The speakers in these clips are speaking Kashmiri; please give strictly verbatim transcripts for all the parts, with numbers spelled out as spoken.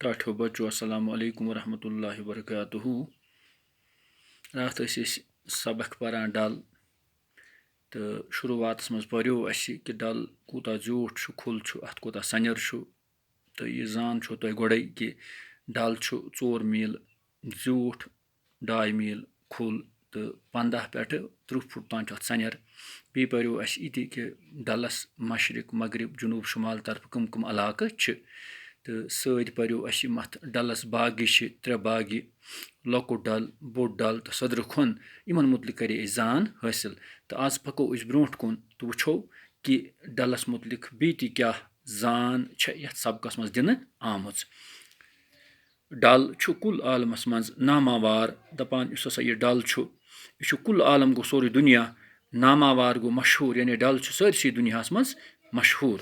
ٹاٹھیو بچو، السلام علیکم ورحمۃ اللہ وبرکاتہ۔ راتھ ٲسۍ أسۍ سبق پران ڈل، تہٕ شروٗعاتس منٛز پریو اَسہِ کہِ ڈل کوٗتاہ زیوٗٹھ چھُ، کھُل چھُ، اَتھ کوٗتاہ سنیر چھُ۔ تہٕ یہِ زان چھو تۄہہِ گۄڈَے کہِ ڈل چھُ ژور میٖل زیوٗٹھ، ڈاے میٖل کھُل، تہٕ پنٛداہ پٮ۪ٹھٕ تٕرٛہ فُٹ تام چھُ اَتھ سنیر۔ بیٚیہِ پریو اَسہِ یہِ تہِ کہِ ڈلس مشرق، مغرب، جنوب، شمال طرفہٕ کٕم کٕم علاقہٕ چھِ۔ تہٕ سۭتۍ پریو اَسہِ یِم اَتھ ڈلس باغہِ چھِ، ترٛےٚ باغہِ، لۄکُٹ ڈل، بوٚڑ ڈل تہٕ سۄدرٕ کھۄن، یِمن مُتعلق کرے اَسہِ زان حٲصِل۔ تہٕ آز پکو أسۍ برونٛٹھ کُن تہٕ وٕچھو کہِ ڈلس مُتعلق بیٚیہِ تہِ کیٛاہ زان چھےٚ یَتھ سبقس منٛز دِنہٕ آمٕژ۔ ڈل چھُ کُل عالمس منٛز ناماوار، دپان یُس ہسا یہِ ڈل چھُ، یہِ چھُ کُل عالم گوٚو سورُے دُنیا ناماوار گوٚو مشہوٗر، یعنی ڈل چھُ سٲرسٕے دُنیاہس منٛز مشہوٗر۔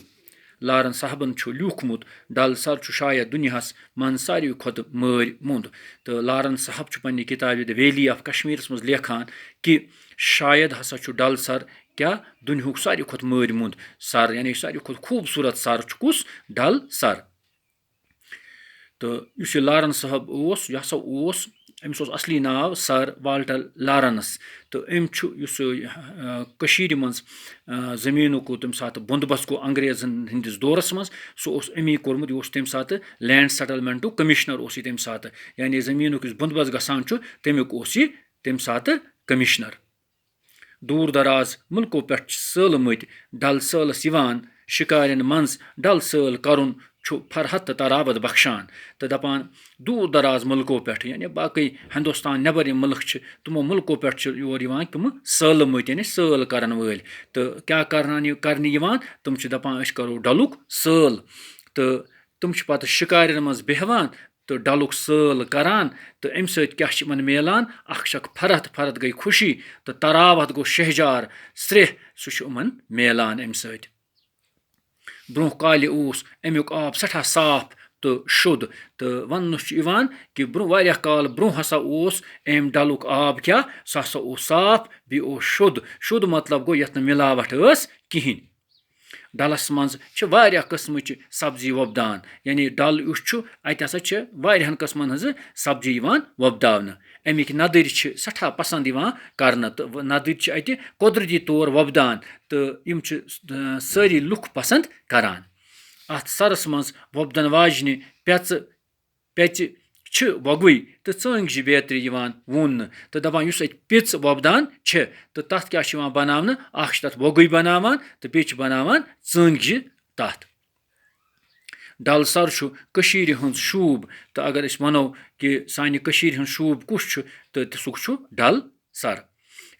لارن صاحبن چھُ لیوٗکھمُت، ڈل سر چھُ شاید دُنیاہس منٛز ساروی کھۄتہٕ مٲرۍ مُنٛد۔ تہٕ لارن صاحب چھُ پننہِ کِتابہِ The Valley of Kashmirس منٛز لیکھان کہِ شاید ہسا چھُ ڈل سر کیٛاہ دُنیاہُک ساروی کھۄتہٕ مٲرۍ مُنٛد سر، یعنی ساروی کھۄتہٕ خوٗبصوٗرت سر چھُ کُس؟ ڈل سر۔ تہٕ یُس یہِ لارن صٲب اوس، یہِ ہسا اوس، أمِس اوس اصلی ناو سر والٹر لارنس۔ تہٕ أمۍ چھُ، یُس، آ، کٔشیٖرِ منٛز، آ، زٔمیٖنُک تَمہِ ساتہٕ بندوبست گوٚو انگریزن ہٕنٛدِس دورس منٛز، سُہ اوس أمی کوٚرمُت، یہِ اوس تَمہِ ساتہٕ لینڈ سیٹلمنٹُک کمشنر اوس یہِ تَمہِ ساتہٕ، یعنی زٔمیٖنُک یُس بندوبست گژھان چھُ، تَمیُک اوس یہِ تَمہِ ساتہٕ کمشنر۔ دوٗر دراز مُلکو پٮ۪ٹھ چھِ سٲلہٕ مٔتۍ ڈل سٲلَس یِوان۔ شِکارٮ۪ن منٛز ڈل سٲل کرُن چھُ فرحت تہٕ تراوت بخشان۔ تہٕ دپان، دوٗر دراز مُلکو پٮ۪ٹھ، یعنی باقٕے ہندوستان نٮ۪بر یِم مُلک چھِ، تِمو مُلکو پٮ۪ٹھ چھِ یور یِوان تِم سٲلہٕ مٔتۍ، یعنی سٲل کرن وٲلۍ۔ تہٕ کیٛاہ کرناونہِ، کرنہِ یِوان؟ تِم چھِ دپان، أسۍ کرو ڈلُک سٲل۔ تہٕ تِم چھِ پتہٕ شِکارٮ۪ن منٛز بیٚہوان تہٕ ڈلُک سٲل کران، تہٕ اَمہِ سۭتۍ کیٛاہ چھِ یِمن میلان؟ اکھ چھکھ فرحت، فرحت گٔے خوشی، تہٕ تراوت گوٚو شہجار، سرٛیٚہہ، سُہ چھُ یِمن میلان اَمہِ سۭتۍ۔ برونٛہہ کالہِ اوس اَمیُک آب سٮ۪ٹھاہ صاف تہٕ شوٚد، تہٕ وننہٕ چھُ یِوان کہِ برونٛہہ، واریاہ کال برونٛہہ ہسا اوس اَمہِ ڈلُک آب کیٛاہ؟ سُہ ہسا اوس صاف، بیٚیہِ اوس شوٚد۔ شوٚد مطلب گوٚو یَتھ نہٕ مِلاوٹھ ٲس کِہیٖنۍ۔ ڈلس منٛز چھِ واریاہ قٕسمٕچ سبزی وۄپدان، یعنی ڈل یُس چھُ، اَتہِ ہسا چھِ واریاہن قٕسمن ہٕنٛز سبزی یِوان وۄپداونہٕ۔ اَمِکۍ ندٕرۍ چھِ سٮ۪ٹھاہ پسنٛد یِوان کرنہٕ، تہٕ ندٕرۍ چھِ اَتہِ قۄدرتی طور وۄپدان، تہٕ یِم چھِ، آ، سٲری لُکھ پسنٛد کران۔ اَتھ سرس منٛز وۄپدن واجنہِ پیٚژٕ، پیٚژِ چھِ وۄگُے تہٕ ژٲنٛگجہِ بیترِ یِوان ووننہٕ، تہٕ دَپان، یُس اَتہِ پیٚژ وۄپدان چھِ، تہٕ تَتھ کیٛاہ چھِ یِوان بَناونہٕ؟ اَکھ چھِ تَتھ وۄگُے بَناوان تہٕ بیٚیہِ چھِ بَناوان ژٲنٛگجہِ تَتھ۔ ڈل سر چھُ کٔشیٖرِ ہُنٛد شوٗب، تہٕ اگر أسۍ وَنو کہِ سانہِ کٔشیٖرِ ہُنٛد شوٗب کُس چھُ، تہٕ تہٕ سُہ چھُ ڈل سر۔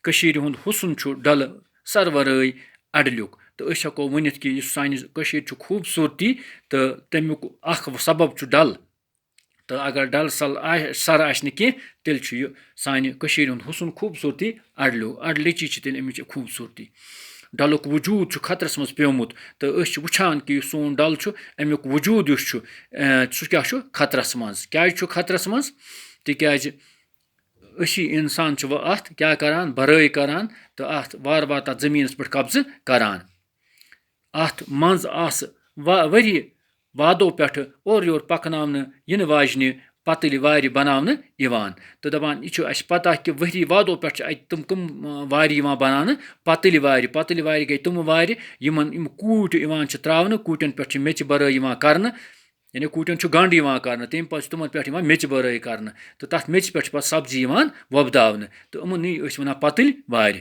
کٔشیٖرِ ہُنٛد حُسن چھُ ڈلہٕ سر ورٲے اَڈلیُک، تہٕ أسۍ ہٮ۪کو ؤنِتھ کہِ یُس سانہِ کٔشیٖرِ چھُ خوٗبصوٗرتی، تہٕ تَمیُک اَکھ سبب چھُ ڈل۔ تہٕ اگر ڈل سل آ-، سر آسہِ نہٕ کینٛہہ، تیٚلہِ چھُ یہِ سانہِ کٔشیٖرِ ہُنٛد حُسن، خوٗبصوٗرتی اَڈلیو، اَڈلیٚچی چھِ تیٚلہِ اَمِچ خوٗبصوٗرتی۔ ڈلُک وجوٗد چھُ خطرس منٛز پیومُت، تہٕ أسۍ چھِ وٕچھان کہِ یُس سون ڈل چھُ، اَمیُک وجوٗد یُس چھُ، اے، سُہ کیٛاہ چھُ خطرس منٛز؟ کیٛازِ چھُ خطرس منٛز؟ تِکیٛازِ أسی اِنسان چھِ وۄنۍ اَتھ کیٛاہ کران؟ بَرٲے کران تہٕ اَتھ وارٕ وارٕ تَتھ زٔمیٖنَس پٮ۪ٹھ قبضہٕ کران۔ اَتھ منٛز آسہٕ وا-، ؤری وادو پٮ۪ٹھٕ اورٕ یور پَکناونہٕ یِنہٕ واجنہِ پَتٕلۍ وارِ بَناونہٕ یِوان۔ تہٕ دَپان، یہِ چھُ اَسہِ پَتہ کہِ ؤری وادو پٮ۪ٹھ چھِ اَتہِ تِم کٕم، آ، وارِ یِوان بَناونہٕ؟ پَتٕلۍ وارِ۔ پَتٕلۍ وارِ گٔے تِمہٕ وارِ، یِمَن یِم کوٗٹۍ یِوان چھِ ترٛاونہٕ، کوٗٹٮ۪ن پٮ۪ٹھ چھِ میٚژِ بَرٲے یِوان کرنہٕ، یعنی کوٗٹٮ۪ن چھُ گنٛڈ یِوان کرنہٕ، تَمہِ پَتہٕ چھُ تِمَن پٮ۪ٹھ یِوان میٚژِ بَرٲے کرنہٕ، تہٕ تَتھ میٚژِ پٮ۪ٹھ چھِ پَتہٕ سبزی یِوان وۄپداونہٕ، تہٕ یِمَنٕے ٲسۍ وَنان پَتٕلۍ وارِ۔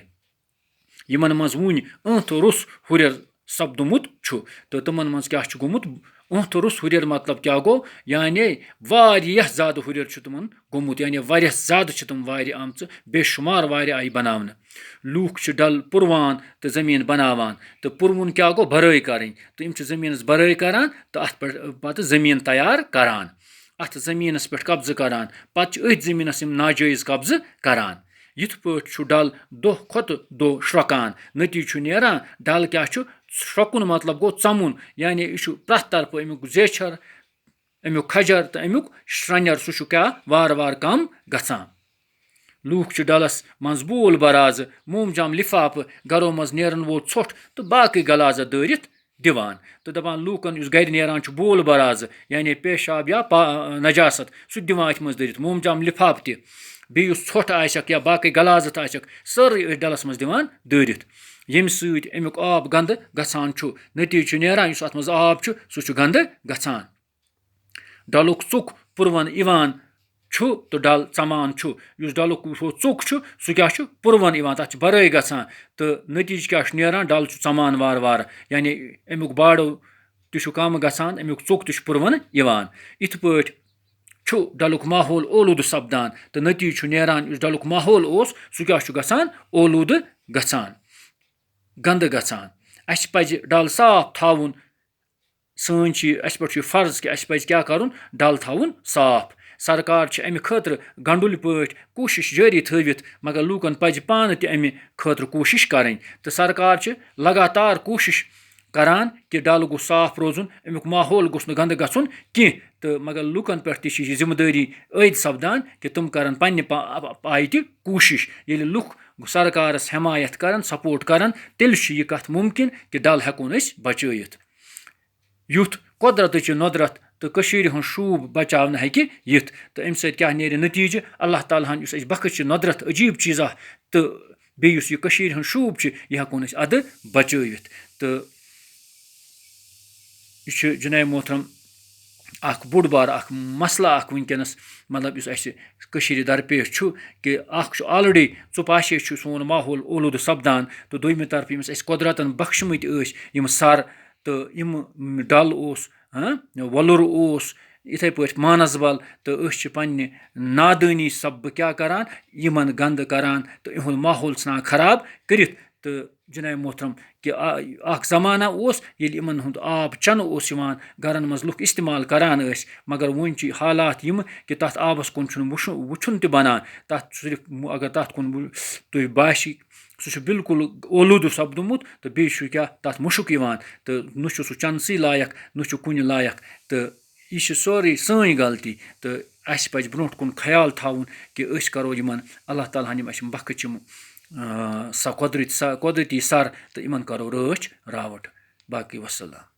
یِمَن منٛز وُنہِ أنٛتھ روٚس ہُرٮ۪ر سپدُمُت چھُ۔ تہٕ تِمَن منٛز کیٛاہ چھُ گوٚمُت؟ أنٛتھ روٚس ہُرٮ۪ر مطلب کیٛاہ گوٚو؟ یعنی واریاہ زیادٕ ہُرٮ۪ر چھُ تِمَن گوٚمُت، یعنی واریاہ زیادٕ چھِ تِم وارِ آمژٕ، بے شُمار وارِ آیہِ بَناونہٕ۔ لوٗکھ چھِ ڈَل پُروان تہٕ زٔمیٖن بَناوان، تہٕ پُروُن کیٛاہ گوٚو؟ بَرٲے کَرٕنۍ۔ تہٕ یِم چھِ زٔمیٖنَس بَرٲے کَران تہٕ اَتھ پٮ۪ٹھ پَتہٕ زٔمیٖن تیار کَران۔ اَتھ زٔمیٖنَس پٮ۪ٹھ قبضہٕ کَران، پَتہٕ چھِ أتھۍ زٔمیٖنَس یِم ناجٲیز قبضہٕ کَران۔ یِتھ پٲٹھۍ چھُ ڈَل دۄہ کھۄتہٕ دۄہ شرٛۄکان۔ نٔتیٖجہٕ چھُ نیران، ڈَل کیٛاہ چھُ؟ شرٛۄکُن مطلب گوٚو ژَمُن، یعنی یہِ چھُ پرٛٮ۪تھ طرفہٕ اَمیُک زیچھر، اَمیُک کھجر تہٕ اَمیُک شرٛنٮ۪ر، سُہ چھُ کیٛاہ؟ وارٕ وارٕ کَم گژھان۔ لوٗکھ چھِ ڈَلَس منٛز بول برازٕ، موم جام لِفافہٕ، گَرو منٛز نیرَن وول ژھۄٹھ تہٕ باقٕے غلاظت دٲرِتھ دِوان۔ تہٕ دَپان، لوٗکَن یُس گَرِ نیران چھُ بول برازٕ، یعنی پیشاب یا پا-، نجاست، سُہ تہِ دِوان أتھۍ منٛز دٲرِتھ، موم جام لِفاف تہِ، بیٚیہِ یُس ژھۄٹھ آسٮ۪کھ یا باقٕے غلازت آسٮ۪کھ، سٲرٕے أتھۍ ڈَلَس منٛز دِوان دٲرِتھ، ییٚمہِ سۭتۍ اَمیُک آب گنٛدٕ گژھان چھُ۔ نٔتیٖجہٕ چھُ نیران، یُس اَتھ منٛز آب چھُ، سُہ چھُ گنٛدٕ گژھان۔ ڈَلُک ژوٚک پُروَن یِوان چھُ تہٕ ڈَل ژَمان چھُ۔ یُس ڈَلُک ہُہ ژوٚک چھُ، سُہ کیٛاہ چھُ؟ پُروَن یِوان، تَتھ چھِ بَرٲے گژھان۔ تہٕ نٔتیٖجہٕ کیٛاہ چھُ نیران؟ ڈَل چھُ ژَمان وارٕ وارٕ، یعنی اَمیُک باڈو تہِ چھُ کَم گژھان، اَمیُک ژوٚک تہِ چھُ پُروَن یِوان۔ یِتھ پٲٹھۍ چھُ ڈَلُک ماحول اولوٗدٕ سَپدان تہٕ نٔتیٖجہٕ چھُ نیران، یُس ڈَلُک ماحول اوس، سُہ کیٛاہ چھُ گژھان؟ اولوٗدٕ گژھان، گنٛدٕ گژھان۔ اَسہِ پَزِ ڈَل صاف تھاوُن۔ سٲنۍ چھِ، اَسہِ پٮ۪ٹھ چھُ یہِ فرض کہِ اَسہِ پَزِ کیٛاہ کَرُن؟ ڈَل تھاوُن صاف۔ سرکار چھِ اَمہِ خٲطرٕ گنڈُلۍ پٲٹھۍ کوٗشِش جٲری تھٲوِتھ، مگر لوٗکَن پَزِ پانہٕ تہِ اَمہِ خٲطرٕ کوٗشِش کَرٕنۍ۔ تہٕ سرکار چھِ لگاتار کوٗشِش کَران کہِ ڈَل گوٚژھ صاف روزُن، اَمیُک ماحول گوٚژھ نہٕ گنٛدٕ گژھُن کینٛہہ۔ تہٕ مگر لوٗکَن پٮ۪ٹھ تہِ چھِ یہِ ذِمہٕ دٲری عٲید سَپدان کہِ تِم کَرَن پنٛنہِ پا-، پایہِ تہِ کوٗشِش۔ ییٚلہِ لُکھ سرکارَس حمایت کَرَن، سپورٹ کَرَن، تیٚلہِ چھُ یہِ کَتھ مُمکِن کہِ ڈَل ہٮ۪کون أسۍ بچٲیِتھ۔ یُتھ قۄدرتٕچ یہِ ندرت تہٕ کٔشیٖرِ ہُنٛد شوٗب بچاونہٕ ہیٚکہِ یِتھ۔ تہٕ اَمہِ سۭتۍ کیٛاہ نیرِ نتیٖجہٕ؟ اللہ تعالیٰ ہن یُس اَسہِ بخٕش چھِ ندرت، عجیٖب چیٖزا، تہٕ بیٚیہِ یُس یہِ کٔشیٖرِ ہُنٛد شوٗب چھُ، یہِ ہٮ۪کون أسۍ اَدٕ بچٲوِتھ۔ تہٕ یہِ چھُ جناب محترم اکھ بوٚڑ بار اکھ مسلہٕ اکھ وٕنکیٚنس، مطلب، یُس اَسہِ کٔشیٖرِ درپیش چھُ، کہِ اکھ چھُ already ژُپاشے چھُ سون ماحول اولوٗدٕ سپدان، تہٕ دوٚیمہِ طرفہٕ ییٚمِس اَسہِ قۄدرتن بخشمٕتۍ ٲسۍ یِم سر تہٕ یِم ڈل اوس، ہاں، وۄلُر اوس، یِتھے پٲٹھۍ مانسبل، تہٕ أسۍ چھِ پننہِ نادٲنی سببہٕ کیٛاہ کران؟ یِمن گنٛدٕ کران تہٕ یِہُنٛد ماحول ژھٕنان خراب کٔرِتھ۔ تہٕ جناب محترم، کہِ آ-، اکھ زمانہ اوس ییٚلہِ یِمن ہُنٛد آب چنہٕ اوس یِوان، گرن منٛز لُکھ استعمال کران ٲسۍ، مگر وۄنۍ چھِ حالات یِم کہِ تتھ آبس کُن چھُنہٕ وٕچھُن، وٕچھُن تہِ بنان۔ تتھ صرف مُ-، اگر تتھ کُن وٕ-، تُہۍ باسہِ، سُہ چھُ بالکل اولوٗدٕ سپدُمُت تہٕ بیٚیہِ چھُ کیٛاہ تتھ مُشُک یِوان تہٕ نہ چھُ سُہ چنسٕے لایق، نہ چھُ کُنہِ لایق۔ تہٕ یہِ چھِ سٲرٕے سٲنۍ غلطی تہٕ اَسہِ پَزِ برونٛٹھ کُن خیال تھاوُن کہِ أسۍ کَرو یِمَن اللہ تعالیٰ ہَن یِم اَسہِ یِم بخت چھِ یِم، آ، سۄ قۄدرٔتۍ سۄ قۄدرٔتی سَر تہٕ یِمَن کَرو رٲچھ راوَٹھ۔ باقٕے وَسَلام۔